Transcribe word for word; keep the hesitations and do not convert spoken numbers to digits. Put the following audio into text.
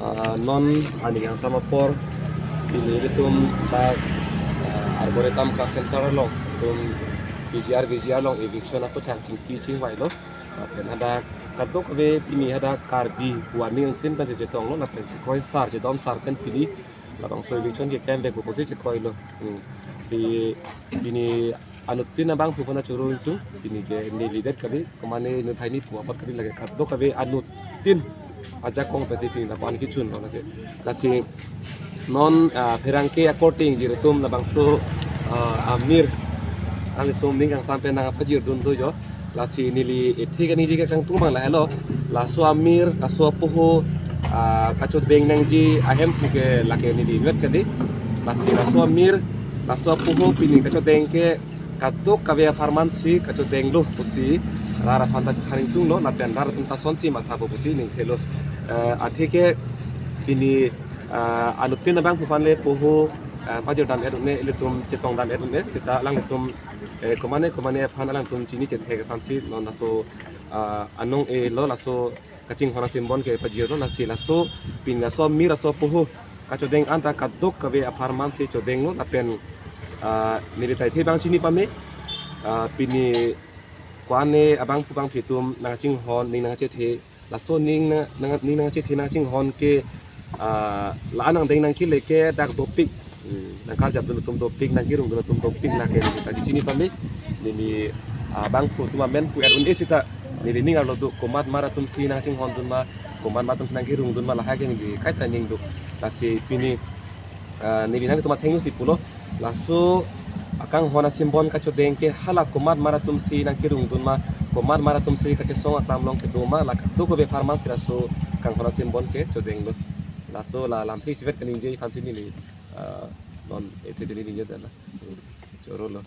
Ah, non arni kangsam apor pini ilitum dak, ah, Arboretum Craft Center along, ilitum P G R, V G R along eviction aphuthak chingki chingvailo. Lapen hadak kadokave pini hadak Karbi pu aning angthin pen si chetonglo, lapen chekroi sar, chedom sar pen pini labangso eviction keklem vekpo pusi chekroilo. Hmm. Si pini anuttin abangphu aphan choro ingtung, pini ke neli det kali, komane inut hai ni pu apot kali, lake kadokave anuttin ajakong pensi pini lapu-an kechunlo lake. Lasi non, ah, pherangke akorte ingjir atum labangso, ah, amir nanglitum ning kangsam pen nangpajirdun do jo. Lasi neli ethe kaningje ke kangtung abang lahelo. Laso amir, laso apoho, ah, kachodeng nangji ahemphu ke lake neli inut kali. Lasi laso amir, laso apoho pini kachodeng ke kadokave apharman si kachodenglo pusi rat aphan ta chekhan ingtunglo, lapen rat atum ta sonsi mathapo pusi ningthelo. Eh, athe ke pini, ah, anuttin abangphu aphan le poho, ah, pajirdam et un-e, ilitum chetongdam et un-e, seta alanglitum, eh, komane komane aphan alangtum chini chethek aphan si non laso, ah, anong elo, laso kachinghon asimbon ke pajirlo. Lasi laso pini laso amir, laso apoho kachodeng anta kadokave apharman si chodenglo, lapen, ah, neli ta ethe abang chini pame, ah, pini ko-an abangphu abangphi atum nangchinghon, ning nangchethe, laso ning na, nang, ning nangchethe nangchinghon ke, ah, la-an angdeng nangkele ke dak dopik. Hmm, nangkarjapdun atum dopik, nangkerungdun atum dopik, lake neli ta chini pame. Neli, ah, abangphu atum amen pu et un-e seta neli ning arlo do, komat mat atum si nangchinghondun ma, komat mat atum si nangkerungdun ma, lahai ke neli kaita ning do. Lasi pini, ah, neli nanglitum athengno si pulo. Laso akanghon asimbon kachodeng ke hala komat mat atum si nangkerungdun ma, komat mat atum si kachesong aklam along kedo ma, la kadokave apharman si laso kanghon asimbon ke chodenglo. Laso la lamthe isivet kaningje aphan si neli, ah, non ethe neli ningje dala. Chorolo.